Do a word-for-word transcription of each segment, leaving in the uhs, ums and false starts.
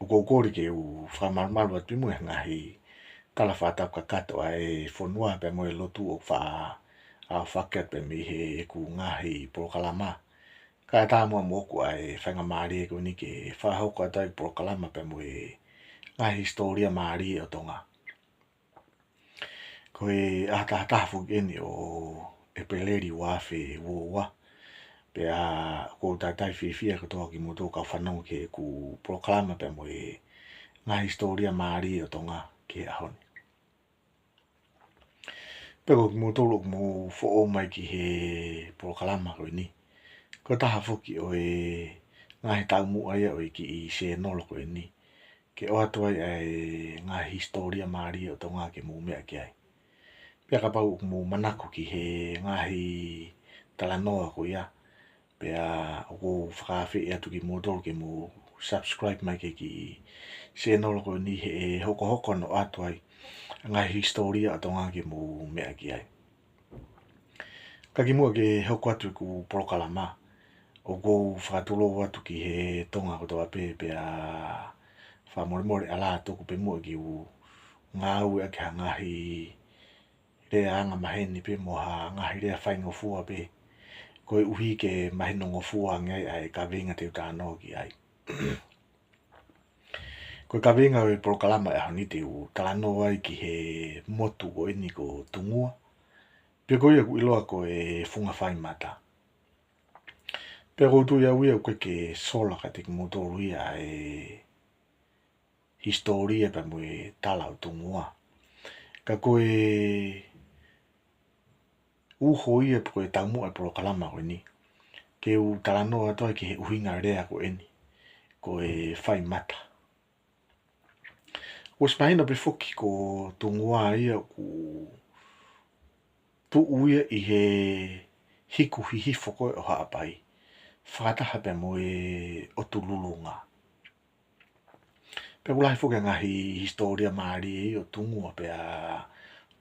ʻOku ou kole ke u fakamalumalu atu pē mo e ngaahi tala fakatapu kakato ʻa e fonua pea mo e lotu ʻoku faʻa aofaki atu pē mei heʻeku ngaahi polokalama. Kae ʻatā muʻa moʻoku ʻa e faingamālie ko eni ke fakahoko atu ai e polokalama pea mo e ngaahi hisitōlia mālie ʻo Tonga. Ko e ʻaho taha taha foki eni ʻo ʻEpeleli ua afe ua ua. Pea ʻoku ou talitali fiefia kotoa kimoutolu kau fanongo ki heʻeku polokalama pea mo e ngaahi hisitōlia mālie ʻo Tonga ki he ʻaho ni. Pea ko kimoutolu ʻoku mou foʻou mai ki he polokalama ko eni, ko e taha foki ʻo e ngaahi taumuʻa ia ʻo e kiʻi sēnolo ko eni, ke ʻoatu ai ʻa e ngaahi hisitōlia mālie ʻo Tonga ke mou meʻa ki ai. Pea kapau ʻoku mou manako ki he ngaahi talanoa ko ia, pea ʻoku ou fakaafeʻi atu kimoutolu ke mou subscribe mai ki he kiʻi sēnolo ko eni he ʻe hokohoko ʻa e ʻoatu ai ʻa e ngaahi hisitōlia ʻo Tonga ke mou meʻa ki ai. Ka kimuʻa ke hoko atu ʻeku polokalama, ʻoku ou fakatulou atu ki he Tonga kotoa pē, pea fakamolemole ʻalā, tuku pē muʻa ke u ngāueʻaki ha ngaahi lea angamaheni pē mo ha ngaahi lea faingofua pē, koeʻuhi ke mahinongofua ange ai ʻa e kaveinga te u talanoa ki ai. Ko e kaveinga ʻo e polokalama ʻo e ʻaho ni, te u talanoa ai ki he motu ko eni ko Tungua, pe ko ia ʻoku ʻiloa ko e Funga Faimata. Pea ʻoku ou tui au ia ʻoku ʻikai ke sola kiate kimoutolu ia ʻa e hisitōlia pea mo e tala ʻo Tungua. Ka ko e uho ia pe ko e taumuʻa ʻo e polokalama ko eni, ke u talanoa atu ai ki he ʻuhinga lea ko eni, ko e faimata. Kuo ʻosi mahino pē foki ko Tungua ia ʻoku tuʻu ia ʻi he hiku hihifo ko ē ʻo Haʻapai, fakataha pea mo e ʻOtu Lulunga. Pea ʻoku lahi foki e ngaahi hisitōlia mālie ʻo Tungua, pea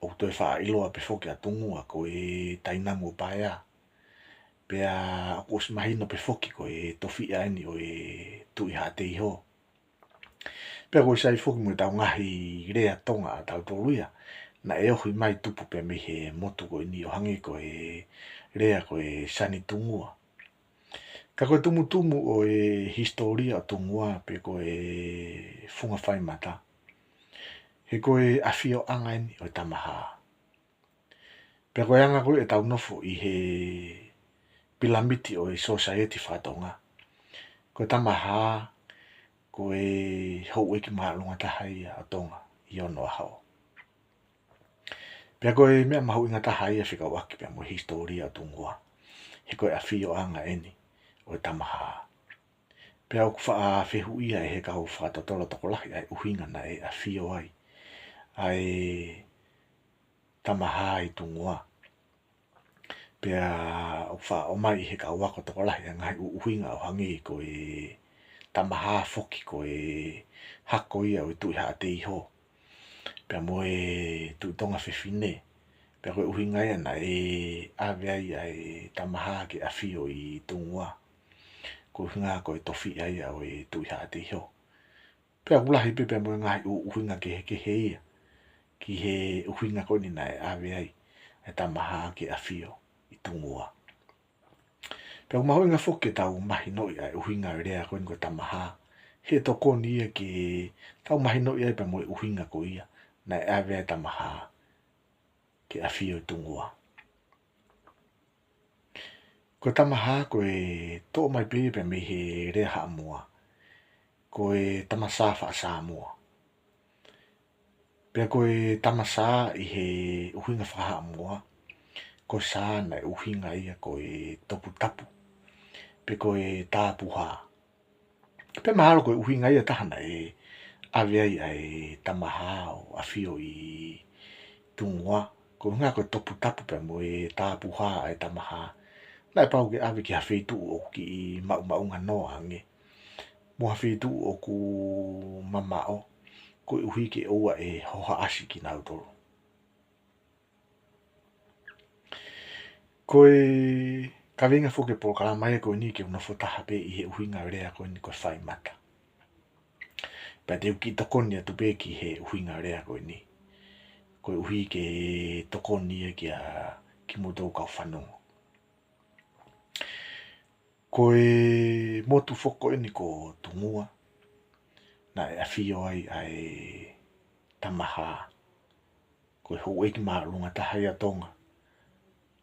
ʻoku toe faʻa ʻiloa pē foki ʻa Tungua ko e Tainamu ʻo Paea. Pea ʻoku ʻosi mahino pē foki ko e tofiʻa eni ʻo e Tuʻi Haʻateiho. Pea ʻoku ʻosi ʻi ai foki mo ʻetau ngaahi lea Tonga ʻatautolu ia naʻe ohi mai tupu pē mei he motu ko eni, ʻo hangē ko e lea ko e Sani Tungua. Ka ko e tumutumu ʻo e hisitōlia ʻo Tungua pe ko e Funga Faimata, he ko e ʻafioʻanga eni ʻo e Tamahā. Pea ko e anga ko ē ʻetau nofo ʻi he pilamiti ʻo e sōsaieti faka-Tonga, ko e Tamahā ko e houʻeiki māʻolunga taha ia ʻo Tonga ʻi onoʻaho. Pea ko e meʻa mahuʻinga taha ia fekauʻaki pea mo e hisitōlia ʻo Tungua, he ko e ʻafioʻanga eni ʻo e Tamahā. Pea ʻoku faʻa fehuʻia ʻe he kau fakatotolo tokolahi ʻa e ʻuhinga naʻe ʻafio ai ʻa e Tamahā ʻi Tungua. Pea ʻoku faʻa ʻomai ʻe he kau ako tokolahi ʻa e ngaahi ʻuhinga ʻo hangē ko e Tamahā foki ko e hako ia ʻo e Tuʻi Haʻateiho pea mo e Tuʻi Tonga Fefine. Pea ko e ʻuhinga ia naʻe ʻave ai ʻa e Tamahā ke ʻafio ʻi Tungua, ko e ʻuhinga ko e tofiʻa ia ʻo e Tuʻi Haʻateiho. Pea ʻoku lahi pē pea mo e ngaahi ʻu-, ʻuhinga kehekehe ia ki he ʻuhinga ko eni naʻe ʻave ai ʻa e Tamahā ke ʻafio ʻi Tungua. Pea ʻoku mahuʻinga foki ke tau mahinoʻi ʻa e ʻuhinga ʻo e lea ko eni ko e Tamahā, he tokoni ia ke tau mahinoʻi ai pea mo e ʻuhinga ko ia naʻe ʻave ai e Tamahā ke ʻafio ʻi Tungua. Ko e Tamahā ko e toʻo mai pē ia pea mei he lea Haʻamoa, ko e Tamasā faka-Sāmoa. Pea ko e Tamasā ʻi he ʻuhinga faka-Haʻamoa, ko e sā naʻe ʻuhinga ia ko e toputapu, pe ko e tāpuhā. Pea mahalo ko e ʻuhinga ia ʻe taha naʻe ʻave ai ʻa e Tamahā ʻo ʻafio ʻi Tungua, ko e ʻuhinga ko e toputapu pea mo e tāpuhā ʻa e Tamahā, naʻe pau ke ʻave ki ha feituʻu ʻoku kiʻi maʻumaʻunga noa ange, mo ha feituʻu ʻoku mamaʻo, koeʻuhi ke ʻoua ʻe hohaʻasi kinautolu. Ko e kaveinga foki ʻo e polokalama ia ko eni ke u nofo taha pē ʻi he ʻuhinga ʻo e lea ko eni ko e faimata. Pea te u kiʻi tokoni atu pē ki he ʻuhinga lea ko eni, koeʻuhi ke tokoni ia kia kimoutolu kau fanongo. Ko e motu foki ko eni ko Tungua, naʻe ʻafio ai ʻa e Tamahā, ko e houʻeiki māʻolunga taha ia ʻa Tonga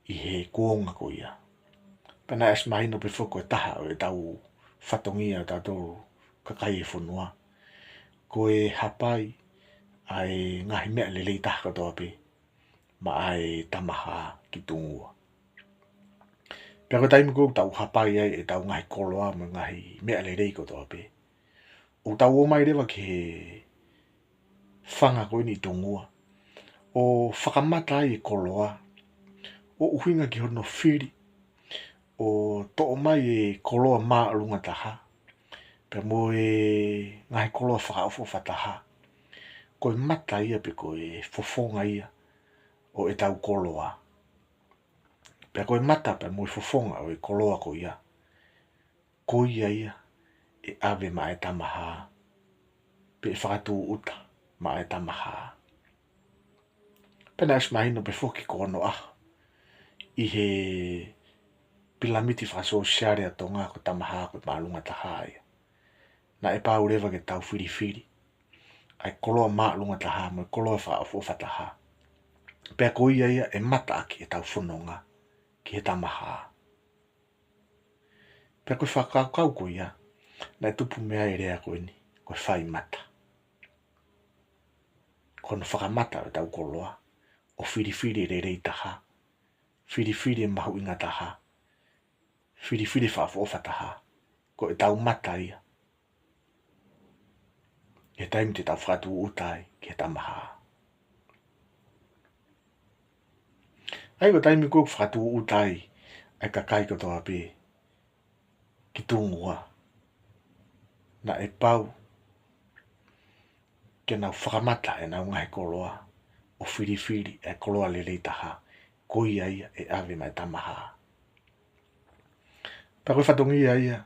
ʻi he kuonga ko ia. Pea naʻe ʻosi mahino pē foki ko e taha ʻo ʻetau fatongia ʻa tautolu kakai e fonua, ko e hapai ʻa e ngaahi meʻa lelei taha kotoa pē maʻa e Tamahā ki Tungua. Pea ko e taimi ko ē ʻoku tau hapai ai ʻetau ngaahi koloa mo e ngaahi meʻa lelei kotoa pē, ʻoku tau ō mai leva ki he fanga ko eni ʻi Tungua ʻo fakamata ai e koloa, ʻo ʻuhinga ki hono fili ʻo toʻo mai e koloa māʻolunga taha pea mo e ngaahi koloa fakaʻofoʻofa taha. Ko e mata ia pe ko e fofonga ia ʻo ʻetau koloa. Pea ko e mata pea mo e fofonga ʻo e koloa ko ia, ko ia ia ʻe ʻave maʻa e Tamahā, pe ʻe fakatūʻuta maʻa e Tamahā. Pea naʻe ʻosi mahino pē foki ko onoʻaho ʻi he pilamiti fakasōsiale ʻa Tonga ko e Tamahā ko e māʻolunga taha ia. Naʻe pau leva ke tau filifili ʻa e koloa māʻolunga taha mo e koloa fakaʻofoʻofa taha, pea ko ia ia ʻe mata ʻaki ʻetau fononga ki he Tamahā. Pea ko e fakakaukau ko ia naʻe tupu mei ai e lea ko eni, ko e fai mata. Ko hono fakamata ʻo ʻetau koloa ʻo filifili e lelei taha, filifili e mahuʻinga taha, filifili e fakaʻofoʻofa taha, ko ʻetau mata ia he taimi te tau fakatūʻuta ai ki he Tamahā. ʻA ia ko e taimi ko ē ʻoku fakatūʻuta ai ʻa e kakai kotoa pē ki Tungua, naʻe pau ke nau fakamata ʻenau ngaahi koloa ʻo filifili e koloa lelei taha, ko ia ia ʻe ʻave maʻa e Tamahā. Pea ko e fatongia ia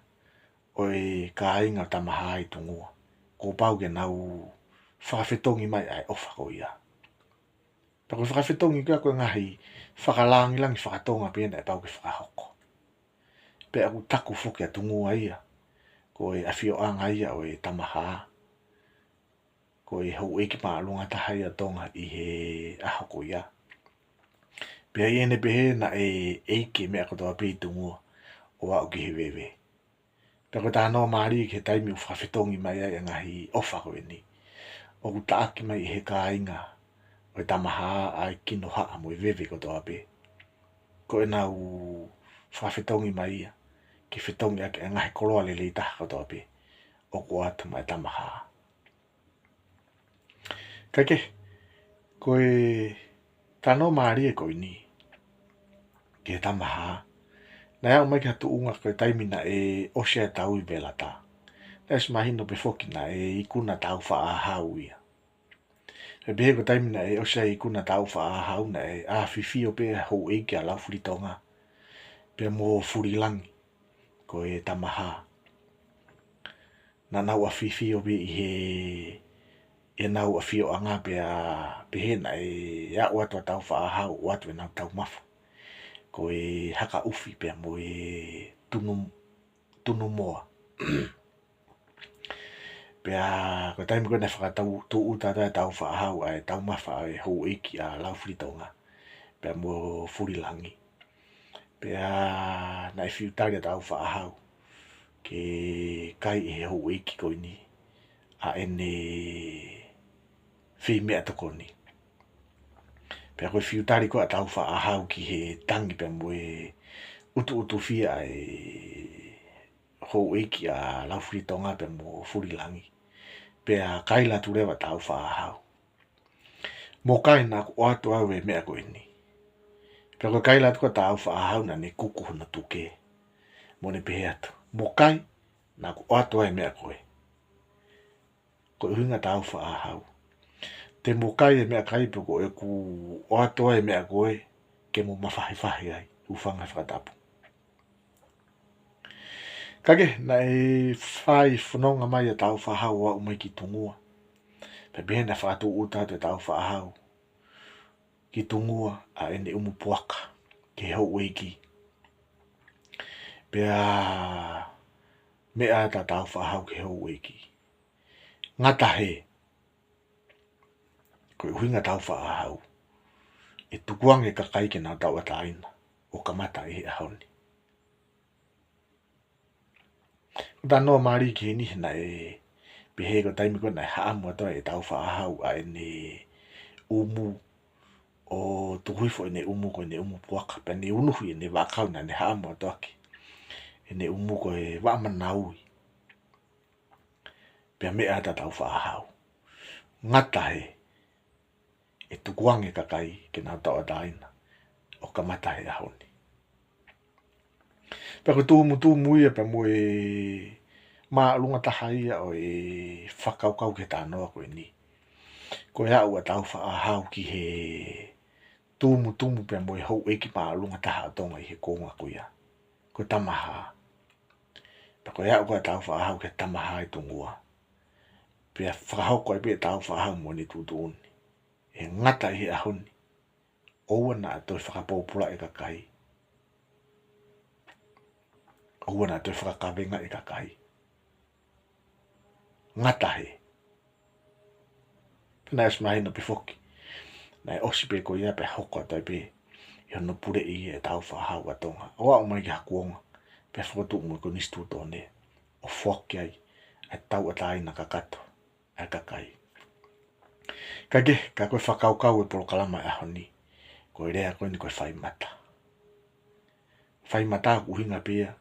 ʻo e kāinga ʻo Tamahā ʻi Tungua, kuo pau ke nau fakafetongi mai ʻa e ʻofa ko ia. Pea ko e fakafetongi ko ia ko e ngaahi fakalāngilangi fakatonga pē ia naʻe pau ke fakahoko. Pea ʻoku taku foki ʻa Tungua ia ko e ʻafioʻanga ia ʻo e Tamahā, ko e houʻeiki māʻolunga taha ia ʻa Tonga ʻi he ʻaho ko ia. Pea ʻi heʻene pehē naʻe ʻeiki e meʻa kotoa pē ʻi Tungua ʻo aʻu ki he veve. Pea ko e talanoa mālie ki he taimi ʻoku fakafetongi mai ai e ngaahi ʻofa ko eni, ʻoku taʻaki mai ʻe he kāinga ʻo e Tamahā ʻa e kinohaʻa mo e veve kotoa pē. Ko ʻenau fakafetongi mai ia ke fetongi ʻaki e ngaahi koloa lelei taha kotoa pē ʻoku ʻoatu maʻa e Tamahā. Kae kehe, ko e talanoa mālie ko eni ki he Tamahā, naʻe aʻu mai ki ha tuʻunga ko e taimi naʻe ʻosi ʻa e tau ʻi Velata, naʻe ʻosi mahino pē foki naʻe ikuna Tāufaʻāhau ia. Pea pehē ko e taimi naʻe ʻosi ʻa e ikuna Tāufaʻāhau naʻe ʻafifio pē ʻa e houʻeiki ʻa Laufilitonga pea mo Fulilangi, ko e Tamahā. Naʻa nau ʻafifio pē ʻi he, ʻenau ʻafioʻanga pea pehē naʻe aʻu atu ʻa Tāufaʻāhau ʻo ʻoatu ʻenau taumafa, ko e Hakaʻufi pea mo e Tunu, Tunumoa. Pea ko e taimi ko ē naʻe fakatau, tūʻuta atu ʻe Tāufaʻāhau ʻa e taumafa ʻa e houʻeiki ʻa Laufilitonga pea mo Fulilangi, pea naʻe fiutali ʻa Tāufaʻāhau ke kai ʻe he houʻeiki ko eni ʻa ʻene feimeʻatokoni. Pea ko e fiutali ko ē ʻa Tāufaʻāhau ki he tangi pea mo e ʻutuʻutufia ʻa e houʻeiki ʻa Laufilitonga pea mo Fulilangi, pea kaila atu leva ʻa Tāufaʻāhau, "Mo kai, naʻa ku ʻoatu au e meʻa ko eni." Pea ko e kaila atu ko ē ʻa Tāufaʻāhau naʻa ne kuku hono tuke mo ne pehē atu, "Mo kai, naʻa ku ʻoatu au e meʻa ko ē." Ko e ʻuhinga ʻa Tāufaʻāhau, "Te mo kai e meʻakai pe ko ʻeku ʻoatu au e meʻa ko ē ke mo mafahifahi ai, hūfanga he fakatapu." Ka ke, naʻe fai fononga mai ʻa Tāufaʻāhau ʻo aʻu mai ki Tungua. Pea pehē naʻe fakatūʻuta atu ʻe Tāufaʻāhau ki Tungua ʻa ʻene ʻumu puaka ki he houʻeiki. Pea meʻa atu ʻa Tāufaʻāhau ki he houʻeiki. Ngata hē, ko e ʻuhinga ʻa Tāufaʻāhau, ʻe tukuange e kakai ke nau tauʻatāina ʻo kamata ʻi he ʻaho ni. Ko e talanoa mālie ki heni he naʻe pehē ko e taimi ko ē naʻe haʻamo atu ai ʻe Tāufaʻāhau ʻa ʻene ʻumu, ʻo tuku hifo ʻene ʻumu ko ʻene ʻumu puaka, pea ne unuhi ʻene vaʻakau naʻa ne haʻamo atu ʻaki ʻene ʻumu ko e vaʻa manaui. Pea meʻa atu ʻa Tāufaʻāhau. Ngata hē, ʻe tukuange e kakai ke nau tauʻatāina ʻo kamata he ʻaho ni. Pea ko e tumutumu ia pea mo e māʻolunga taha ia ʻo e fakakaukau ki he talanoa ko eni. Ko e aʻu ʻa Tāufaʻāhau ki he tumutumu pea mo e houʻeiki māʻolunga taha ʻo Tonga ʻi he kuonga ko ia, ko Tamahā. Pea ko e aʻu ko ē ʻa Tāufaʻāhau ki he Tamahā ʻi Tungua, pea fakahoko ai pē ʻe Tāufaʻāhau mo ʻene tuʻutuʻuni, ʻe ngata ʻi he ʻaho ni, ʻoua naʻa toe fakapōpulaʻi e kakai, ʻoua naʻa toe fakakavengaʻi e kakai. Ngata hē. Pea naʻe ʻosi mahino pē foki, naʻe ʻosi pē ko ia pea hoko atu ai pē ʻi hono puleʻi ʻe Tāufaʻāhau ʻa Tonga, ʻo aʻu mai ki ha kuonga pea fokotuʻu mo e Konisitūtone ʻo foaki ai ʻa e tauʻatāina kakato ʻa e kakai. Ka ke, ka ko e fakakaukau e polokalama ʻo e ʻaho ni, ko e lea ko eni ko e faimata. Faimata ʻoku ʻuhinga pē ia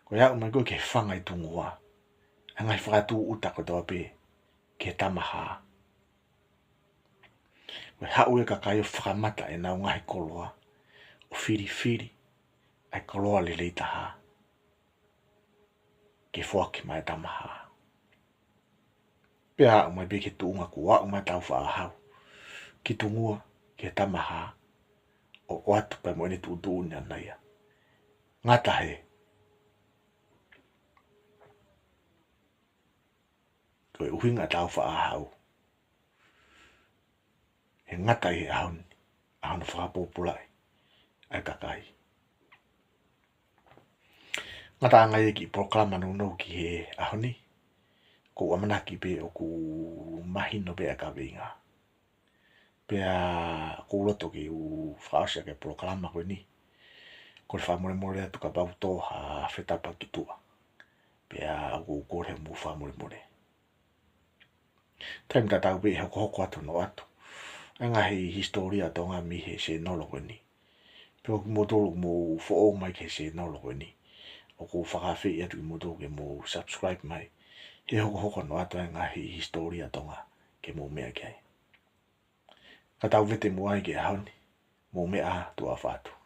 ko e aʻu mai ko ē ki he fanga ʻi Tungua, ʻa e ngaahi fakatūʻuta kotoa pē ki he Tamahā. Ko e haʻu e kakai ʻo fakamata ʻenau ngaahi koloa, ʻo filifili ʻa e koloa lelei taha ke foaki maʻa e Tamahā. Pea aʻu mai pē ki he tuʻunga kuo aʻu mai ʻa Tāufaʻāhau ki Tungua, ki he Tamahā, ʻo ʻoatu pē mo ʻene tuʻutuʻuni ʻaʻana ia. Ngata hē, ko e ʻuhinga ʻa Tāufaʻāhau, ʻe ngata ʻi he ʻaho ni ʻa hono fakapōpulaʻi ʻa e kakai. Ngataʻanga ia e kiʻi polokalama nounou ki he ʻaho ni. ʻOku ou ʻamanaki pē ʻoku mahino pē ʻa e kaveinga. Pea ʻoku ou loto ke u fakaʻosi ʻaki e polokalama ko eni, kole fakamolemole atu kapau ʻoku tō ha fetapa ki tuʻa. Pea ʻoku ou kole mo fakamolemole. Taimi tatau pē ʻe hokohoko atu hono ʻoatu ʻa e ngaahi hisitōlia ʻa Tonga mei he sēnolo ko eni. Pea ko kimoutolu ʻoku mou foʻou mai ki he sēnolo ko eni, ʻoku ou fakaafeʻi atu kimoutolu ke mou subscribe mai. He hokohoko hono ʻoatu ʻa e ngaahi hisitōlia ʻa Tonga ke mou meʻa ki ai. Ka tau vete muʻa ai ki he ʻaho ni, mou meʻa ā, tuʻa ʻofa atu.